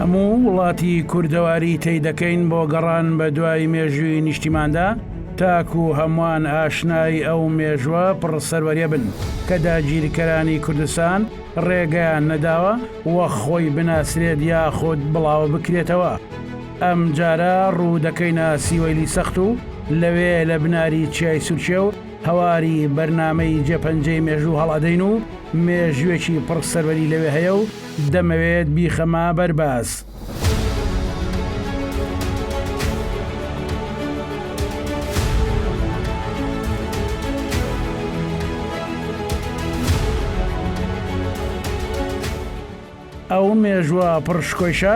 هەموو وڵاتی کوردەواری تەی دەکەین بۆ گەڕان بە دوای مێژووی نیشتیماندا تاکو هەمووان ئاشنای ئەو مێژووە پڕ سەروەریە بن کە داگیرکەرانی کوردستان ڕێگەیان نەداوە وە خۆی بناسرێت یاخود بڵاوە بکرێتەوە. ئەم جارە ڕوو دەکەینە سیوەیلی سەخت و لەوێ لە بناری چیای سورکێو هەواری بەرنامەی جێپەنجەی مێژوو هەڵئەدەین و مێژووێکی پڕ سەروەری لەوێ هەیە و دەمەوێت بیخەمە بەر باس. ئەو مێژووە پڕ شکۆیشە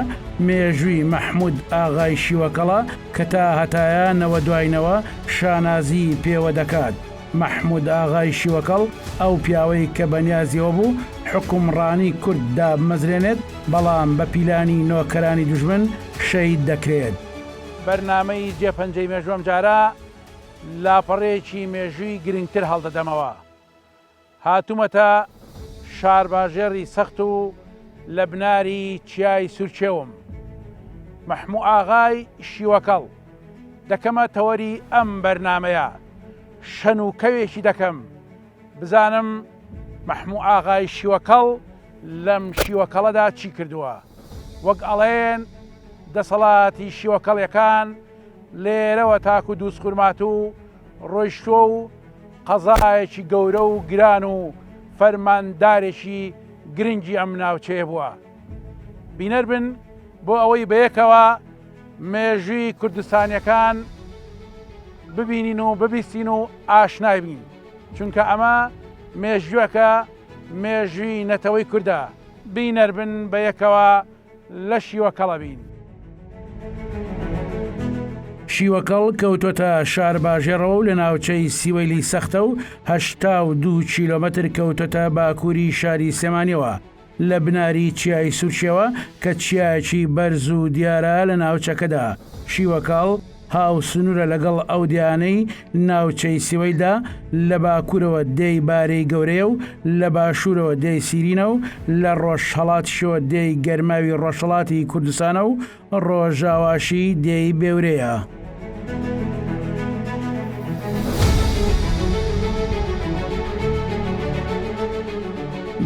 مێژووی مەحموود ئاغای شیوەکەڵە کە تا هەتایە نەوە دوای نەوە شانازیی پێوە دەکات. مەحموود ئاغای شیوەکەڵ ئەو پیاوەی کە بەنیازیەوە بوو حوکمڕانی کورد دابمەزرێنێت، بەڵام بە پیلانی نۆکەرانی دوژمن شەهید دەکرێت. بەرنامەی جێپەنجەی مێژوو ئەمجارە لاپەڕەیەکی مێژووی گرنگتر هەڵدەدەمەوە. هاتوومەتە شارباژێڕی سەخت و لە بناری چیای سوورکێوم. مەحموو ئاغای شیوەکەڵ دەکەمە تەوەری ئەم بەرنامەیە. شەن و کەوێکی دەکەم بزانم مەحموو ئاغای شیوەکەڵ لەم شیوەکەڵەدا چی کردووە. وەک ئەڵێن دەسەڵاتی شیوەکەڵیەکان لێرەوە تاکو دووزخورماتوو ڕۆیشتووە و قەزایەکی گەورە و گران و فەرماندارێکی گرنگی ئەم ناوچەیە بووە. بینەر بن بۆ ئەوەی بەیەکەوە مێژووی کوردستانیەکان ببینین و ببیستین و ئاشنای بین چونکە ئەمە مێژووەکە مێژووی نەتەوەی کوردە بینەر بن بەیەکەوە لە شیوەکەڵە بین. شیوەکەڵ کەوتۆتە شارباژێڕەوە و لە ناوچەی سیوەیلی سەختە و 82 کیلۆمەتر کەوتۆتە باکووری شاری سلێمانیەوە لە بناری چیای سورچیەوە کە چیایەکی بەرز و دیارە لە ناوچەکەدا. شیوەکەڵ هاوسنوورە لەگەڵ ئەو دێیانەی ناوچەی سیوەیلدا، لە باکوورەوە دێی بارێی گەورەیە و لە باشوورەوە دێی سیرینە و لە ڕۆژهەڵاتیشەوە دێی گەرماوی ڕۆژهەڵاتی کوردستانە و ڕۆژاواشی دێی بێورەیە.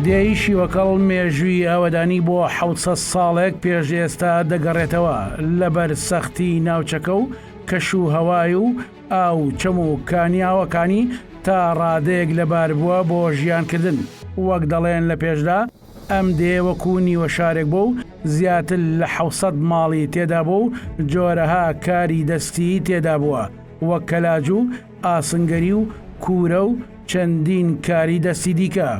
دێی شیوەکەڵ مێژووی ئاوەدانی بۆ 700 ساڵێک پێش ئێستا دەگەڕێتەوە، لەبەر سەختی ناوچەکە و کەش و هەوای و ئاو و چەم و کانیاوەکانی تا ڕادەیەک لەبار بووە بۆ ژیانکردن، وەک دەڵێن لە پێشدا ئەم دێیە وەکو نیوە شارێک بووە و زیاتر لە 700 ماڵی تێدا بووە و جۆرەها کاری دەستیی تێدا بووە وەک کەلاج و ئاسنگەری و کوورە و چەندین کاری دەستی دیکە.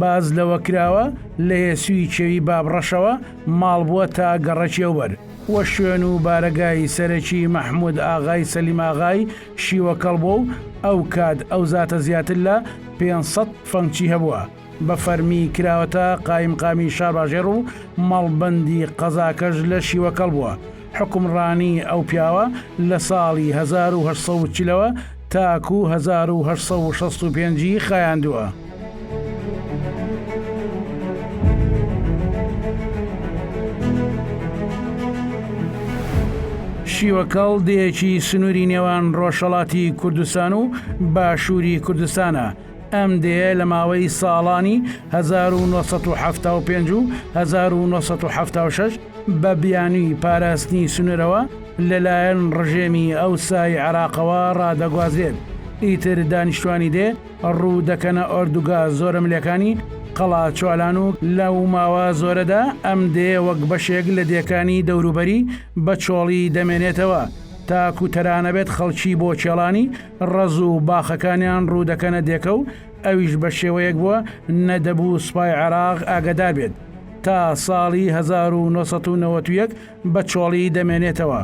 باس لەوە کراوە لە هێسوی کێوی بابڕەشەوە ماڵ بووە تا گەڕەکی ئەوبەر و شوێن و بارەگای سەرەکی مەحموود ئاغای سەلیم ئاغای شیوەکەڵ بووە و ئەوکات ئەو زاتە زیاتر لە 500 تفەنگچی هەبووە. بە فەرمی کراوەتە قایمقامی شارباژێڕ و مەڵبەندی قەزاکەش لە شیوەکەڵ بووە. حوکمڕانی ئەو پیاوە لە ساڵی 1840 ەوە تاکوو 1865 ی خایاندووە. شیوەکەڵ دێیەکی سنووری نێوان ڕۆژهەڵاتی کوردستان و باشووری کوردستانە. ئەم دێیە لە ماوەی ساڵانی 1975 و 1976 بە بیانووی پاراستنی سنوورەوە لەلایەن ڕژێمی ئەوسای عێراقەوە ڕادەگوازرێت، ئیتر دانیشتوانی دێ ڕوو دەکەنە ئۆردوگا زۆرەملێکانی قەڵاچوالان و لەو ماوە زۆرەدا ئەم دێیە وەک بەشێک لە دێکانی دەوروبەری بە چۆڵی دەمێنێتەوە تاکو تەرانەبێت خەڵکی بۆ کێڵانی ڕەز و باخەکانیان ڕوو دەکەنە دێکە و ئەویش بە شێوەیەک بووە نەدەبوو سوپای عێراق ئاگەدار بێت تا ساڵی 1991 بە چۆڵی دەمێنێتەوە.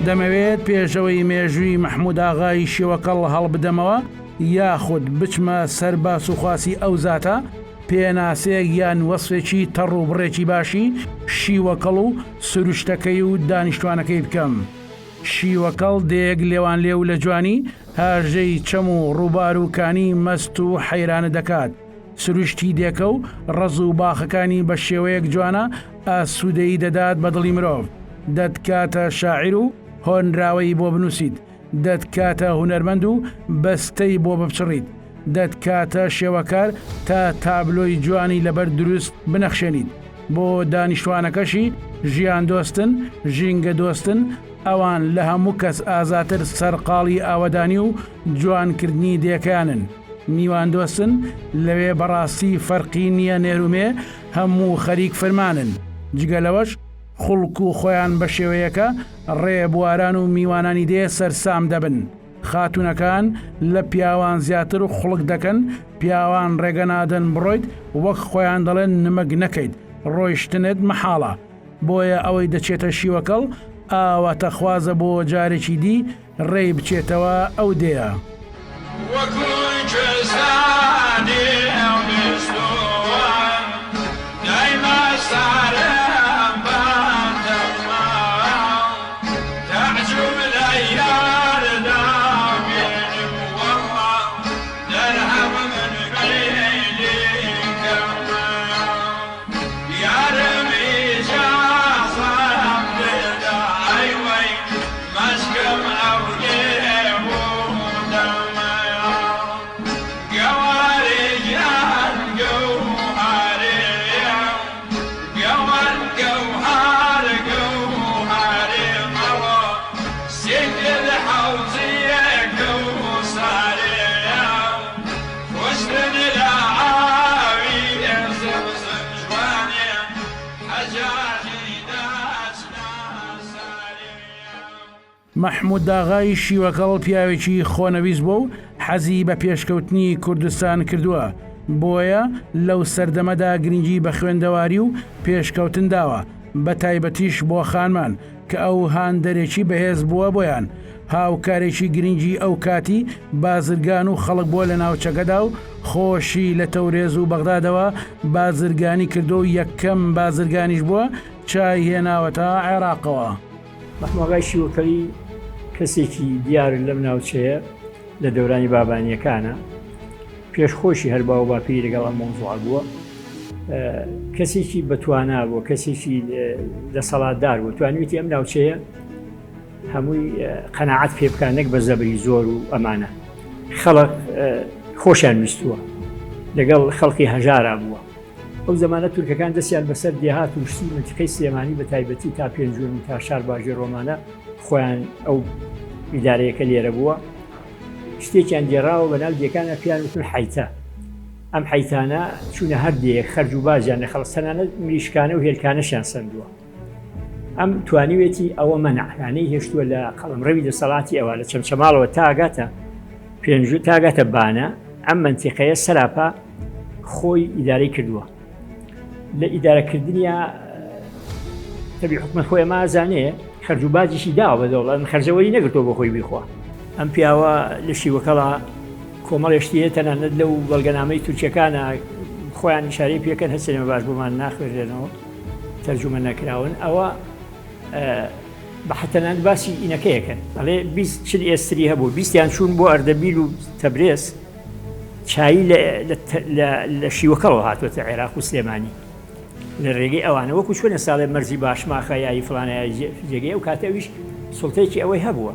دەمەوێت پێشەوەی مێژووی مەحموود ئاغای شێوەکەڵ هەڵبدەمەوە یاخود بچمە سەر باس و خواسی ئەو زاتە، پێناسەیەک یان وەسفێکی تەڕ و بڕێکی باشی شیوەکەڵ و سروشتەکەی و دانیشتوانەکەی بکەم. شیوەکەڵ دێیەک لێوانلێو لە جوانی، هاژەی چەم و ڕووبار و کانی مەست و حەیرانت دەکات. سروشتی دێکە و ڕەز و باخەکانی بە شێوەیەک جوانە ئاسوودەیی دەدات بە دڵی مرۆڤ، دەتکاتە شاعیر و هۆنراوەی بۆ بنووسیت، دەتکاتە هونەرمەند و بەستەی بۆ بپچڕیت، دەتکاتە شێوەکار تا تابلۆی جوانی لەبەر دروست بنەخشێنیت. بۆ دانیشتوانەکەشی ژیاندۆستن، ژینگەدۆستن، ئەوان لە هەموو کەس ئازاتر سەرقاڵی ئاوەدانی و جوانکردنی دێکەیانن. میواندۆستن، لەوێ بەڕاستی فەرقی نییە نێر و مێ، هەموو خەریک فرمانن. جگە لەوەش خوڵک و خۆیان بە شێوەیەکە ڕێبواران و میوانانی دێ سەرسام دەبن. خاتوونەکان لە پیاوان زیاتر خوڵک دەکەن، پیاوان ڕێگە نادەن بڕۆیت، وەک خۆیان دەڵێن نمەک نەکەیت، ڕۆیشتنت مەحاڵە. بۆیە ئەوەی دەچێتە شیوەکەڵ ئاواتەخوازە بۆ جارێکی دی ڕێی بچێتەوە ئەو دێیە. مەحمووداغای شیوەکەڵ پیاوێکی خۆنەویست بووە و حەزی بە پێشکەوتنی کوردستان کردووە، بۆیە لەو سەردەمەدا گرنگی بە خوێندەواری و پێشکەوتن داوە، بە تایبەتیش بۆ خانمان، کە ئەو هاندەرێکی بەهێز بووە بۆیان، هاوکارێکی گرنگی ئەو کاتی بازرگان و خەڵک بووە لە ناوچەکەدا و خۆشی لە تەورێز و بەغدادەوە بازرگانی کردووە و یەکەم بازرگانیش بووە چای هێناوەتە عێراقەوە. مەحموئاغای شیوەکەلی کەسێکی دیار لەم ناوچەیە لە دەورانی بابانیەکانە پێش خۆشی هەر باو باپیری لەگەڵ ئەم مەوزوعە بووە کەسێکی بەتوانا بووە کەسێکی دەسەڵاتدار بوو توانیویەتی ئەم ناوچەیە هەمووی قەناعەت پێ بکات نەک بە زەبری زۆر و ئەمانە خەڵک خۆشیان ویستووە لەگەڵ خەڵکی هەژارا بووە ئەو زمانە تورکەکان دەستیان بەسەر دێهات و شتی منتیقەی سلێمانی بە تایبەتی تا پێنجوێن و تا شار باژێ ڕۆمانە خۆیان ئەو ئیدارەیەکە لێرە بووە شتێکیان گێڕاوە بە ناو دێکانە پیان وتن حیتە ئەم حیتانە چوونە هەر دێیەک خەرج و باجیان لە خەڵک تەنانەت مریشکانە و هێلکانەشیان سەندووە ئەم توانیوێتی ئەوە مەنع یانەی هێشتووە لە قەڵەمڕەوی دەسەڵاتی ئەوە لە چەمچەماڵەوە تاگاتە پێنجو تاگاتە بانە ئەم منتیقەیە سەراپا خۆی ئیدارەی کردووە لە ئیدارەکردنیا تەبی حکومت خۆی ئەمە ئازانێ خەرج و باجیشی داوە بە دەوڵەت خەرجەوەی نەگرتەوە بۆ خۆی بیخوا ئەم پیاوە لە شیوەکەڵا کۆمەڵێ شتی هەیە تەنانەت لەو بەڵگەنامەی تورکیەکانە خۆیان ئیشارەی پێکەن هەرچەند ئێمە باش بۆمان ناخوێنرێنەوە تەرجومە نەکراون ئەوە بە حەتەنانەت باسی ئینەکەیەکەن ئەڵێ 20 چل ئێستری هەبوو بیستیان چوون بۆ ئەردەبیل و تەبرێز چایی لە شیوەکەڵەوە هاتووەتە عێراق و سلێمانی لە ڕێگەی ئەوانە وەکو چۆنە ساڵێ مەرزی باشماخە یاری فڵانە جێگەی ئەو کاتە ئەویش سوڵتەیەکی ئەوەی هەبووە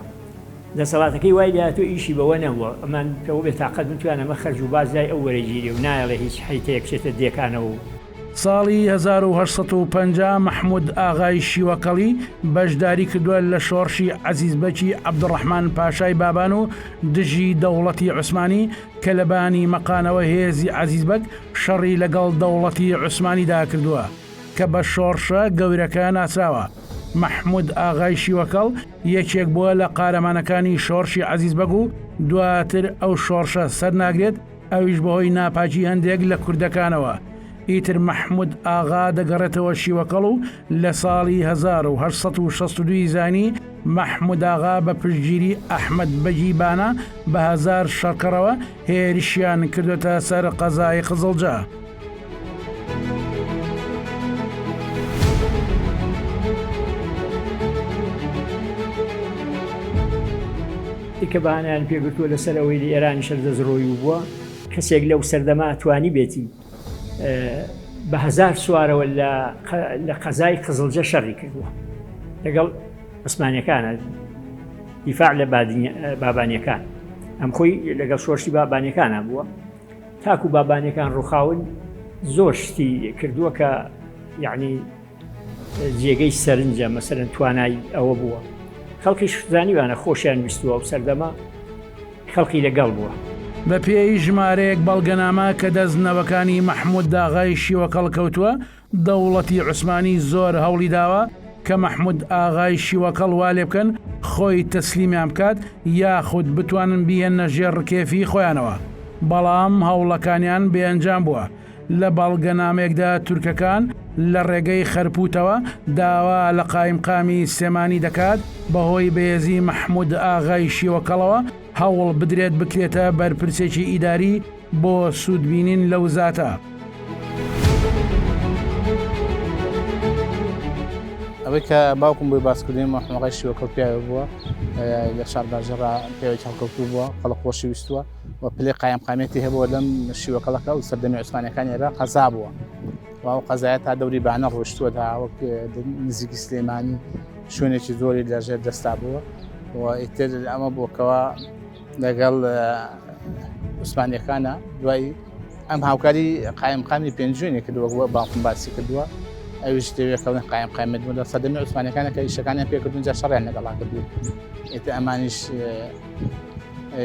دەسەڵاتەکەی وای لێهاتووە ئیشی بەوە نەبووە ئەمان پێوە بێ تاقەت بن تویان ئەمە خەرج و باج لای ئەو وەرەگیرێ و نایەڵێ هیچ حەیتەیەک بچێتە دێکانەوە و. ساڵی 1850 مەحمود ئاغای شیوەکەڵی بەشداری کردووە لە شۆڕشی عەزیز بەگی عەبدوڕەحمان پاشای بابان و دژی دەوڵەتی عوسمانی کە لە بانی مەقانەوە هێزی عەزیز بەگ شەڕی لەگەڵ دەوڵەتی عوسمانیدا کردووە کە بە شۆڕشە گەورەکە ناسراوە. مەحمود ئاغای شیوەکەڵ یەکێک بووە لە قارەمانەکانی شۆڕشی عەزیز بەگ و دواتر ئەو شۆڕشە سەرناگرێت ئەویش بەهۆی ناپاکی هەندێک لە کوردەکانەوە. ئیتر مەحمود ئاغا دەگەڕێتەوە شیوەکەڵ و لە ساڵی 1862 ی زانی مەحمود ئاغا بە پشتگیری ئەحمەد بەگی بانە بە هەزار شەڕکەڕەوە هێرشیان کردۆتە سەر قەزای قزڵجە. کە بەهانەیان پێگرتووە لەسەر ئەوەی لە ئێرانیش هەر دەستڕۆیوو بووە. کەسێک لەو سەردەمە توانیبێتی بە هەزار سوارەوە لە قەزای قزڵجە شەڕی کردووە لەگەڵ عوسمانیەکانە دیفاع لە بابانیەکان ئەم خۆی لەگەڵ شۆرشی بابانیەکانە بووە تاکو بابانیەکان ڕوخاون زۆر شتی کردووە کە یعنی جێگەی سەرنجە مەسەرەن توانای ئەوە بووە خەڵکیش زانیوانە خۆشیان ویستووە و سەردەمە خەڵکی لەگەڵ بووە. بەپێی ژمارەیەک بەڵگەنامە کە دەست نەوەکانی مەحمود ئاغای شیوەکەڵ کەوتووە، دەوڵەتی عوسمانی زۆر هەوڵی داوە کە مەحمود ئاغای شیوەکەڵ وا لێبکەن خۆی تەسلیمیان بکات یاخود بتوانن بیهێننە ژێر ڕکێفی خۆیانەوە، بەڵام هەوڵەکانیان بێ ئەنجام بووە. لە بەڵگەنامەیەکدا تورکەکان لە ڕێگەی خەرپوتەوە داوا لە قایمقامی سلێمانی دەکات بەهۆی بەهێزی مەحمود ئاغای شیوەکەڵەوە هەوڵ بدرێت بکرێتە بەرپرسێکی ئیداری بۆ سوودبینین لەو زاتە. ئەوەی کە باوکم بۆی باس کردووین مەحمود ئاغای شیوەکەڵ پیاوێک بووە لە شارباژێڕا پیاوێکی هەڵکەوتوو بووە خەڵک خۆشی ویستووە و پلەی قایمقامیەتی هەبووە لەم شیوەکەڵەکە و سەردەمی عوسمانیەکانی عێراق قەزا بووە و ئەو قەزایە تا دەوری بانە ڕۆشتووە تا وەک نزیکی سلێمانی شوێنێکی زۆری لە ژێر دەستا بووە و ئیتر ئەمە بووکەوە لەگەڵ عوسمانیەکانە دوای ئەم هاوکاری قایمقامی پێنجوێنی کردووە وەک باوکم باسی کردووە ئەویش دەوێت کەڵێن قایم قایمەت بوون لە سەردەمی عوسمانیەکانە کە ئیشەکانیان پێکردون جا شەڕیان لەگەڵا کردوون ئیتر ئەمانیش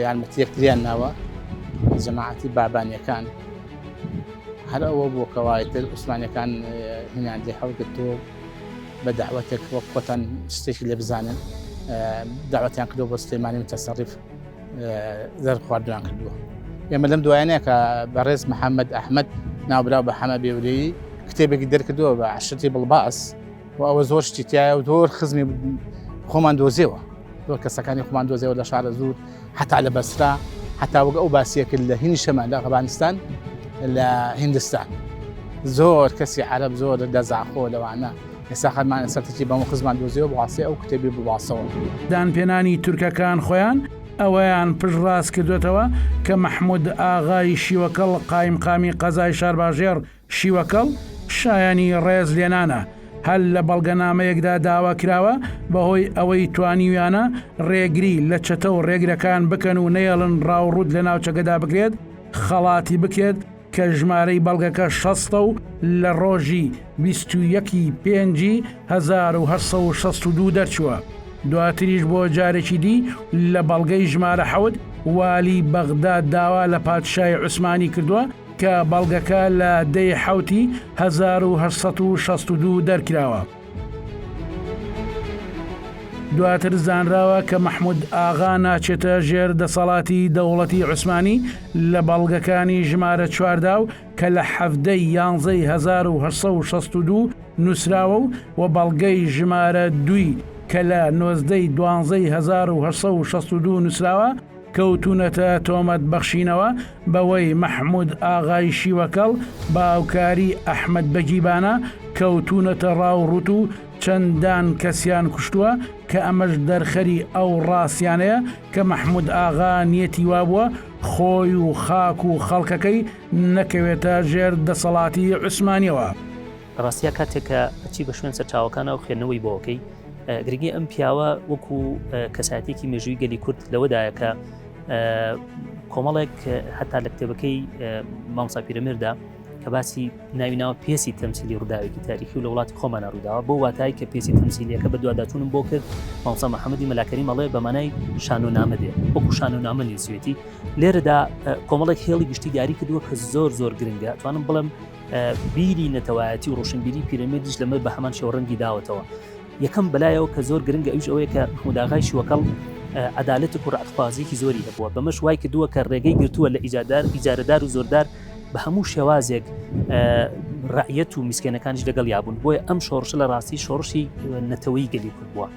یارمەتی یەکتریان ناوە جەماعەتی بابانیەکان هەر ئەوە بوو کەوایتر عوسمانەکان هینان لێ هەڵگرتووە بە داوەتێک وەک خۆتان شتێکی لێ بزانن داوەتیان کردو بۆ سلێمانی متەسەڕیف زەر خواردویان کردووە ئێمە لەم دوایانەیە کە بەڕێز محەممەد ئەحمەد ناوبراو بە حەمە بێورەیی کتێبێکی دەرکردووە بە عشرەتی بڵباس و ئەوە زۆر شتی تایە و زۆر خزمی خۆمان دۆزیەوە زۆر کەسەکانی خۆمان دۆزیەوە لە شارە زور هەتا لە بەسرا هەتا وەک ئەو باسیە کرد لە هینی شەمان لە ئەفغانستان لە هندستان زۆر کەسی عەرەب زۆر لە زاخۆ لەوانە ئێستا خەرمان سەرتێکی بەم خزمان دۆزیەوە بواسێ ئەو کتێبی بباسەوە. دانپێنانی تورکەکان خۆیان ئەوەیان پشتڕاست کردۆتەوە کە مەحمود ئاغای شیوەکەڵ قایمقامی قەزای شارباژێڕ شیوەکەڵ شایانی ڕێز لێنانە، هەر لە بەڵگەنامەیەکدا داوا کراوە بەهۆی ئەوەی توانیویانە ڕێگری لە چەتە و ڕێگرەکان بکەن و نەیەڵن ڕاوڕووت لە ناوچەکەدا بکرێت خەڵاتی بکرێت کە ژمارەی بەڵگەکە شەستە و لە ڕۆژی 21 ی پێنجی 1862 دەرچووە. دواتریش بۆ جارێکی دی لە بەڵگەی ژمارە حەوت والی بەغداد داوا لە پادشای عوسمانی کردووە کە بەڵگەکە لە دە ی حەوتی 1862 دەرکراوە. دواتر زانراوە کە مەحمود ئاغا ناچێتە ژێر دەسەڵاتی دەوڵەتی عوسمانی لە بەڵگەکانی ژمارە چواردا و کە لە حەڤدە ی یانزەی 1862 نووسراوە و و بەڵگەی ژمارە دووی کە لە نۆزدە ی دوانزەی 1862 نووسراوە کەوتوونەتە تۆمەت بەخشینەوە بەوەی مەحمود ئاغای شیوەکەڵ بە هاوکاری ئەحمەد بەگی بانە کەوتوونەتە ڕاو ڕووت و چەندان کەسیان کوشتووە کە ئەمەش دەرخەری ئەو ڕاستیانەیە کە مەحمود ئاغا نیەتی وابووە خۆی و خاک و خەڵکەکەی نەکەوێتە ژێر دەسەڵاتی عوسمانیەوە. لە ڕاستیا کاتێک کە ئەچی بە شوێن سەرچاوەکانە و خوێندنەوەی بۆ ئەکەی گرنگی ئەم پیاوە وەکو کەسایەتێکی مێژووی گەلی کورد لەوەدایە کە کۆمەڵێک هەتا لە کتێبەکەی مامۆستا پیرەمێردا کە باسی ناوی ناوە پێسی تەمسیلی ڕووداوێکی تاریخی و لە وڵاتی خۆمانە ڕووداوە بۆ واتای کە پێسی تەمسیلیەکە بە دوواداچوونم بۆ کرد مامۆستا محەممەدی مەلاکەریم ئەڵێ بە مانای شانۆنامە دێ وەکو شانۆنامە نووسیوێتی لێرەدا کۆمەڵێک هێڵی گشتی دیاری کردووە کە زۆر زۆر گرنگە توانم بڵێم بیری نەتەوایەتی و ڕۆشنبیری پیرەمێردیش لەمە بە هەمان شێوە ڕەنگی داوەتەوە. یەکەم بەلایەوە کە زۆر گرنگە ئەویش ئەوەیە کە مەحموود ئاغای شیوەکەڵ عەدالەتێک و ڕەعتخوازییەکی زۆری هەبووە، بەمەش وای کردووە کە ڕێگەی گرتووە لە ئیجادار ئیجارەدار و زۆردار بە هەموو شێوازێک ڕەعیەت و میسکێنەکانیش لەگەڵیا بوون، بۆیە ئەم شۆڕشە لە ڕاستی شۆڕشی نەتەوەیی گەلی کورد بووە.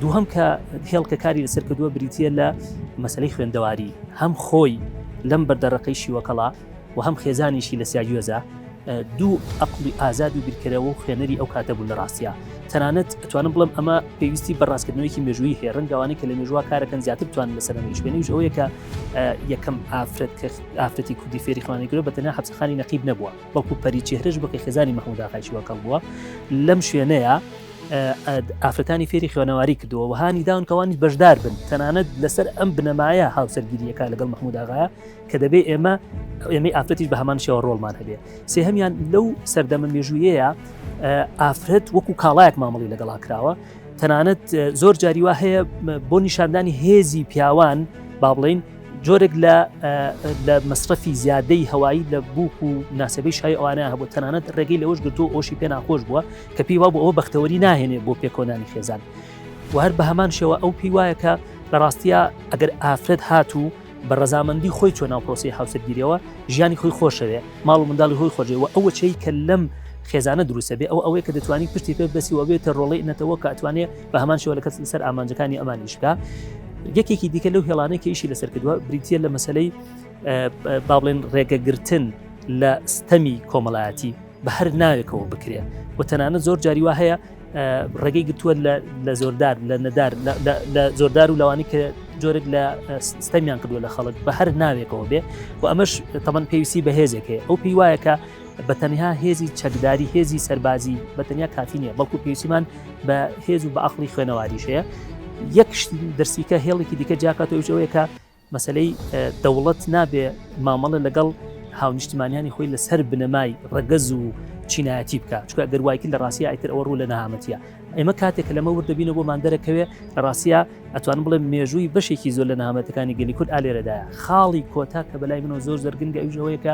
دووهەم کە هێڵ کە کاری لەسەر کردووە بریتییە لە مەسەلەی خوێندەواری، هەم خۆی لەم بەردەڕەقەی شیوەکەڵا و هەم خێزانیشی لە سیاگوێزە. دوو ئەقڵی ئازاد و بیرکەرەوە و خوێنەری ئەو کاتە بوون لە ڕاستیا تەنانەت ئەتوانم بڵێم ئەمە پێویستی بە ڕاستکردنەوەیکی مێژووی هەیە ڕەنگە ئەوانەی کە لە مێژووە کارەکەن زیاتر بتوانن لەسەر ئەمە ئیش بکەن ئەویش ئەوەیە کە یەکەم ئافرەت کە ئافرەتی کوردی فێری خوانی کردووە بە تەنها حەپسەخانی نەقیب نەبووە بەڵکو پەری چێهرەش بووە کە خێزانی مەحموود ئاغای شیوەکەڵ بووە لەم شوێنەیە ئافرەتانی فێری خوێنەواری کردووە و هانی داون کەوانی بەشدار بن تەنانەت لەسەر ئەم بنەمایە هاوسەرگیریەکە لەگەڵ مەحموود ئاغایە کە دەبێ ئێمە ئێمەی ئافرەتیش بە هەمان شێوە ڕۆڵمان هەبێ سێهەمیان لەو سەردەمە مێژوویەیە ئافرەت وەکو کاڵایەک مامەڵی لەگەڵا کراوە تەنانەت زۆر جاری وا هەیە بۆ نیشاندانی هێزی پیاوان با بڵین جۆرێک لە لە مەسرەفی زیادەی هەوایی لە بوک و ناسەبەی شای ئەوانە هەبوو تەنانەت ڕێگەی لەوەش گرتو ئۆشی پێ ناخۆش بووە کە پێی وا بۆ ئەوە بەختەوەری ناهێنێ بۆ پێکۆنانی خێزان و هەر بە هەمان شێوە ئەو پێی وایە کە لە ڕاستیە ئەگەر ئافرەت هاتوو بە ڕەزامەندی خۆی چوە ناو پرۆسەی هاوسەرگیریەوە ژیانی خۆی خۆشەوێ ماڵ و منداڵی خۆی خۆشەوێ و ئەوە چەی کە لەم خێزانە دروستە بێ ئەو ئەوەیە کە دەتوانی پشتی پێ بەسی و بێتە ڕۆڵەی نەتەوە کە ئەتوانێ بە هەمان شێوە لە کەس لەسەر ئامانجەکانی ئەمانیش بکا یەکێکی دیکە لەو هێڵانەی کە ئیشی لەسەر کردووە بریتە لە مەسلەی با بڵێن ڕێگەگرتن لە ستەمی کۆمەڵایەتی بە هەر ناوێکەوە بکرێ و تەنانەت زۆر جاری وا هەیە ڕێگەی گرتووە لە زۆردار لە نەدار لە زۆردار و لەوانی کە جۆرێک لە ستەمیان کردووە لە خەڵک بە هەر ناوێکەوە بێ و ئەمەش تەمەن پێویستی بەهێزێک هەیە ئەو پێی وایە کە بە تەنها هێزی چەکداری هێزی سەربازی بە تەنیا کافی نییە بەڵکو پێویستیمان بە هێز و بە عقلی خوێنەواریش هەیە یەک دەرسیکە هێڵێکی دیکە جاکاتەوە ئەوەیە کە مەسەلەی دەوڵەت نابێ مامەڵە لەگەڵ هاونیشتیمانیانی خۆی لەسەر بنەمای ڕەگەز و چینایەتی بکە چکە گەر وای کرد لە ڕاستیا ئیتر ئەوە ڕوو لە نەهامەتیە ئێمە کاتێک کە لەمە ورد دەبینەوە بۆمان دەرەکەوێ لە ڕاستیا ئەتوانم بڵێم مێژووی بەشێکی زۆر لە نەهامەتەکانی گەلی کورد ئالێرەدایە خاڵی کۆتا کە بەلای منەوە زۆر زۆر گرنگە ئەویش ئەوەیە کە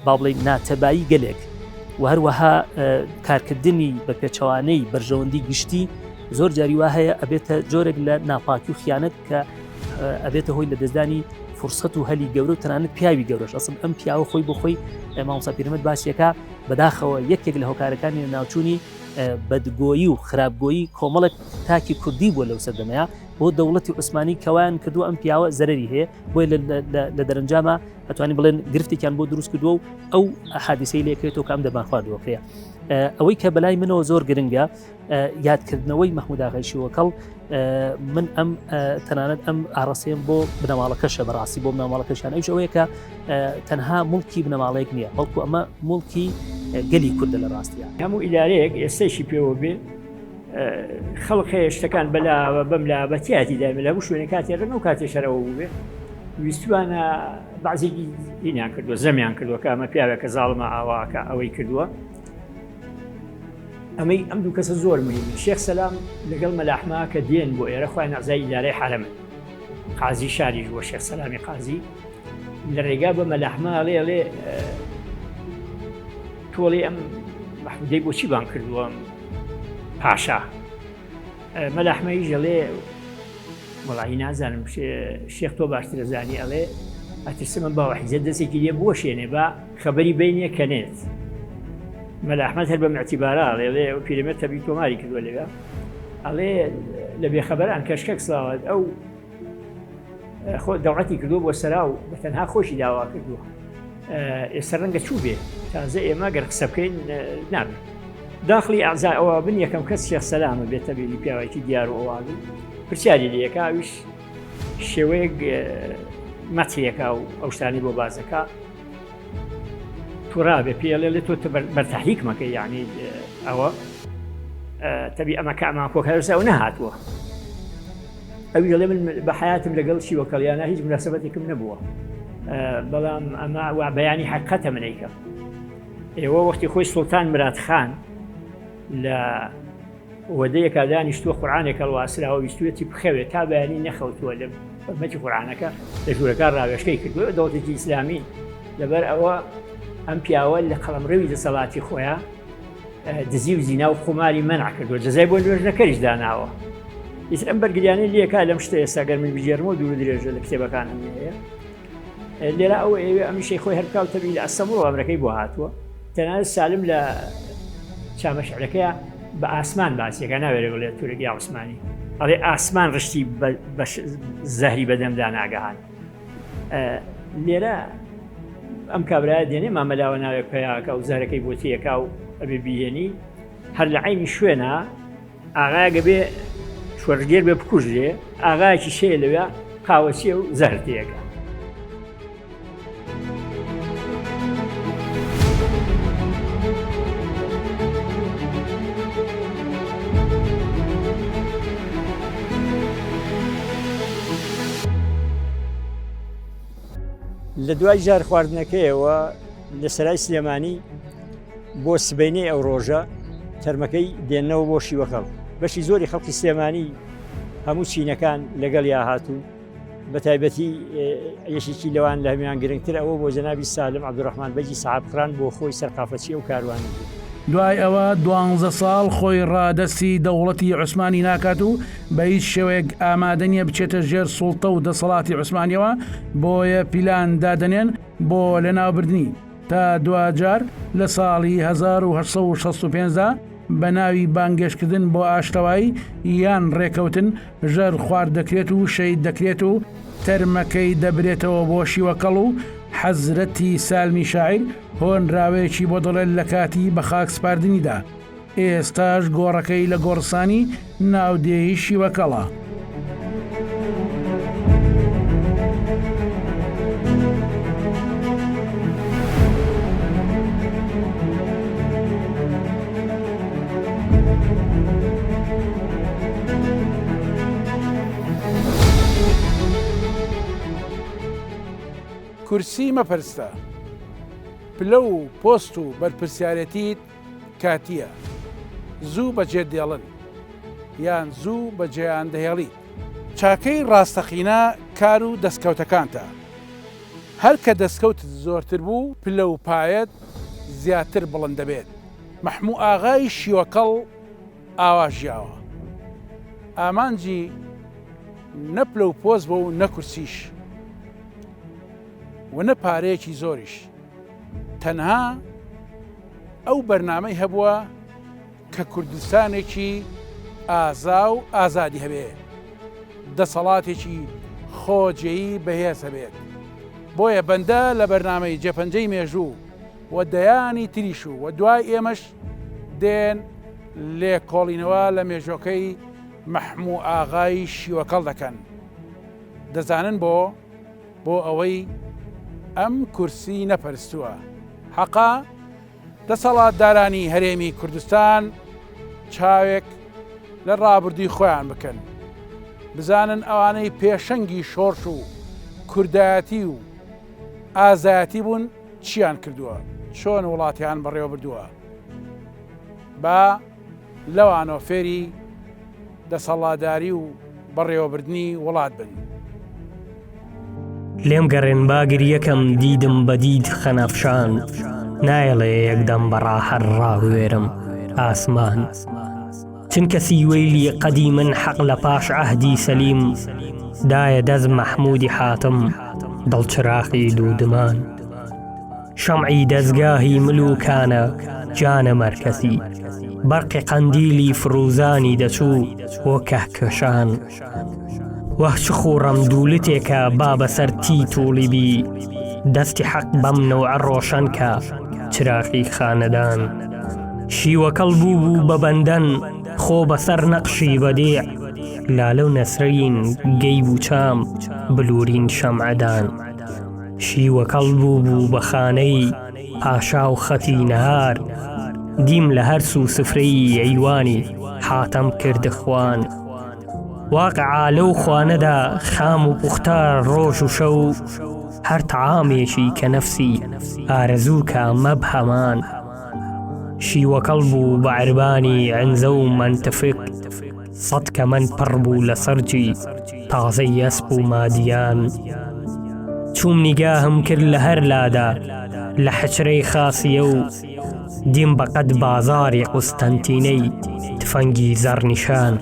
با بڵێین ناتەبایی گەلێک و هەروەها کارکردنی بە پێچەوانەی بەرژەوەندی گشتی زۆر جاری وا هەیە ئەبێتە جۆرێک لە ناپاکی و خیانەت کە ئەبێتە هۆی لە دەستدانی فرسەت و هەلی گەورە و تەنانەت پیاوی گەورەش ئەسڵ ئەم پیاوە خۆی بۆ خۆی مامۆستا پیرەمەد باسیەکە بەداخەوە یەکێک لە هۆکارەکانی ناوچوونی بەدگۆیی و خراپگۆیی کۆمەڵێک تاکی کوردی بووە لەو سەردەمەیە بۆ دەوڵەتی عوسمانی کەوایان کردووە ئەم پیاوە زەرری هەیە بۆیە لە دەرەنجامە ئەتوانین بڵێن گرفتێکیان بۆ دروست کردووە و ئەو حادیسەی لێکرێتەوە کە ئەم دەرمان خواردووەکەیە ئەوەی کە بەلای منەوە زۆر گرنگە یادکردنەوەی مەحموود ئاغای شیوەکەڵ من ئەم تەنانەت ئەم ئاڕاستەیەم بۆ بنەماڵەکەشە بەڕاستی بۆ بنەماڵەکەشیان ئەوش ئەوەیە کە تەنها مڵکی بنەماڵەیەک نییە بەڵکو ئەمە مڵکی گەلی کوردە لە ڕاستیە هەموو ئیدارەیەک ئێستەیشی پێوە بێ خەڵک هەیە شتەکان بەلاوە بەم لا بەتیاتی دایمە لە هەموو شوێنە کاتێ ڕەنگە و کاتێ شەرەوە بووبێ ویستوانە بەعزێکی هینیان کردووە زەمیان کردووە کە ئەمە پیاوێکە زاڵمە ئاواکە ئەوەی کردووە ئەمەی ئەم دوو کەسە زۆر مهمن شێخ سەلام لەگەڵ مەلاحما کە دێن بۆ ئێرە خۆیان ئەعزای ئیدارەی حەرەمن قازی شاریش بۆ شێخ سەلامی قازی لە ڕێگا بە مەلاحما ئەڵێ ئەڵێ تۆڵی ئەم مەحمودەی بۆچی بان کردووە پاشا مەلاحمەیش ئەڵێ وەڵی نازانم شێخ تۆ باشترە زانی ئەڵێ ئەترسم ئەم باوە حیزە دەستێکی لێ بوەشێنێ با خەبەری بینێ کە نێت مەلا ئەحمەد هەر بە معتیبارە ئەڵێ ئەڵێ ئەو پیرەمێرد تەبی تۆماری کردووە لەوێ ئەڵێ لە بێخەبەران کەشکەک سڵاوات ئەو خۆ دەوعەتی کردووە بۆ سەرا و بە تەنها خۆشی داوا کردووە ئێستا ڕەنگە چوو بێ تازە ئێمە گەر قسە بکەین نابێت داخلی ئەعزا ئەوە بن یەکەم کەس شێخ سەلامە بێتە بینی پیاوێکی دیار و ئەوابن پرسیاری لەکە ئەویش شێوەیەک مەتیەکە و ئەو شتانی بۆ بازەکە توڕابێ پێڵێ لە تۆ بەرتەحریک مەکە یعنی ئەوە تەبی ئەمە کە ئەمان کۆکەرسە ئەو نەهاتووە ئەوی دەڵێ من بە حیاتم لەگەڵ شیوەکەڵیانە هیچ مناسبەتێکم نەبووە بەڵام ئەمە وا بەیانی حقەتە منەیکە ئێوە وەختی خۆی سوڵتان مراد خان لە وەدەیەکا دانیشتووە قورعانێک هەڵواسراوە ویستویەتی بخەوێت تا بەیانی نەخەوتووە لە حورمەتی قورعانەکە لە ژوورەکە ڕاوێژکەی کردووە دەوڵەتێکی ئیسلامی لەبەر ئەوە ئەم پیاوە لە قەڵەمڕەوی دەسەڵاتی خۆیان دزی و زینا و قوماری مەنع کردووە جەزای بۆ نوێژنەکەریش داناوە ئیتر ئەم بەرگریانەی لێکا لەم شتە ئێستا گەر من بگێڕمەوە دوور و درێژە لە کتێبەکانم هەیە لێرە ئەو ئەوێ ئەمیشەی خۆی هەرکاو تەبی لە ئەستەموڵ ئەمرەکەی بۆ هاتووە تەنانەت سالم لە چامە شعرەکەیە بە ئاسمان باسیەکە ناوێرێ بڵێ تورک یا عوسمانی ئەڵێ ئاسمان ڕشتی زەهری بەدەمدا ناگەهان لێرە. ئەم کابرایە دێنێ مامەلاوە ناوێک پیاکە و زارەکەی بۆ تێکا و ئەبێ بیهێنی هەر لە عینی شوێنە ئاغایەک بێ شۆرشگێر بێ بکوژرێ ئاغایەکی شەیە لەوێ قاوەچیە و زەهر تێکە. لە دوای ژار خواردنەکەیەوە لە سەرای سلێمانی بۆ سبەینێ ئەو ڕۆژە تەرمەکەی دێنەوە بۆ شیوەکەڵ بەشی زۆری خەڵکی سلێمانی هەموو چینەکان لەگەڵ یا هاتوون بە تایبەتی یەکێکی لەوان لە هەمان گرنگتر ئەوە بۆ جەنابی سالم عبدالرحمن بەگی سەحابقران بۆ خۆی سەرقافەچی ئەو کاروانە بوو. دوای ئەوە دوانزە ساڵ خۆی ڕادەستی دەوڵەتی عوسمانی ناکات و بە هیچ شێوەیەک ئامادە نییە بچێتە ژێر سوڵتە و دەسەڵاتی عوسمانیەوە، بۆیە پیلان دادەنێن بۆ لەناوبردنی. تا دواجار لە ساڵی 1865 دا بە ناوی بانگێشتکردن بۆ ئاشتەوایی یان ڕێکەوتن ژەر خوارد دەکرێت و شەهید دەکرێت و تەرمەکەی دەبرێتەوە بۆ شیوەکەڵ و حەزرەتی سالمی شاعیر هۆنراوەیەکی بۆ دەڵێت لە کاتی بەخاک سپاردنیدا. ئێستاش گۆڕەکەی لە گۆڕستانی ناودێی شیوەکەڵە. کورسی مەپەرستە، پلە و پۆست و بەرپرسیارێتیت کاتییە، زوو بەجێت دێڵن یان زوو بەجێیان دەهێڵیت. چاکەی ڕاستەقینە کار و دەستکەوتەکانتە، هەر کە دەستکەوتت زۆرتر بوو پلە و پایەت زیاتر بڵند دەبێت. مەحموو ئاغای شیوەکەڵ ئاوا ژیاوە. ئامانجی نە پلە و پۆست بوو و نە کورسیش و نە پارەیەکی زۆریش. تەنها ئەو بەرنامەی هەبووە کە کوردستانێکی ئازا و ئازادی هەبێ، دەسەڵاتێکی خۆجێیی بەهێز هەبێت. بۆیە بەندە لە بەرنامەی جێپەنجەی مێژوو و دەیانی تریش و و دوای ئێمەش دێن لێکۆڵینەوە لە مێژۆکەی مەحموو ئاغای شیوەکەڵ دەکەن. دەزانن بۆ؟ بۆ ئەوەی ئەم کورسی نەپەرستووە. حەقە دەسەڵاتدارانی هەرێمی کوردستان چاوێک لە ڕابردووی خۆیان بکەن، بزانن ئەوانەی پێشەنگی شۆڕش و کوردایەتی و ئازایەتی بوون چیان کردووە، چۆن وڵاتیان بەڕێوەبردووە. با لەوانەوە فێری دەسەڵاتداری و بەڕێوەبردنی وڵات بن. لێم گەڕێن با گریەکەم دیدم بە دید خەنەفشان نایەڵێ یەکدەم بە ڕاحەر ڕاوێرم ئاسمان چونکە سیوەیلی قەدی من حەق لە پاش عەهدی سەلیم دایە دەست مەحموودی حاتم دڵچراخی دوودمان. شەمعی دەزگاهی ملوکانە جانە مەرکەزی بەرقی قەندیلی فڕوزانی دەچوو بۆ کەهکەشان وەه چ خوڕەم دوولتێکە با بەسەر تی توڵی بی دەستی حەق بەم نەوعە ڕۆشەن کە چراخی خانەدان شیوەکەڵ بوو بوو بە بەندەن خۆ بەسەر نەقشی بەدیع لالە و نەسرین گەیب و چام بلورین شەمعەدان. شیوەکەڵ بووبوو بە خانەی پاشا و خەتی نەهار دیم لە هەر سوو سفرەی ئەیوانی حاتەم کرد خوان واقعا لەو خوانەدا خام و پوختە ڕۆژ و شەو هەر تەعامێکی کە نەفسی ئارەزوو کا مەبهەمان شیوەکەڵ بوو بە عەربانی عەنزە و مەنتفک سەت کەمەند پڕ بوو لە سەرجی تازەی ئەسپ و مادیان. چووم نیگاهم کرد لە هەر لادا لە حچرەی خاسیە و دیم بە قەد بازاری قوستەنتینەی تفەنگی زەڕنیشان.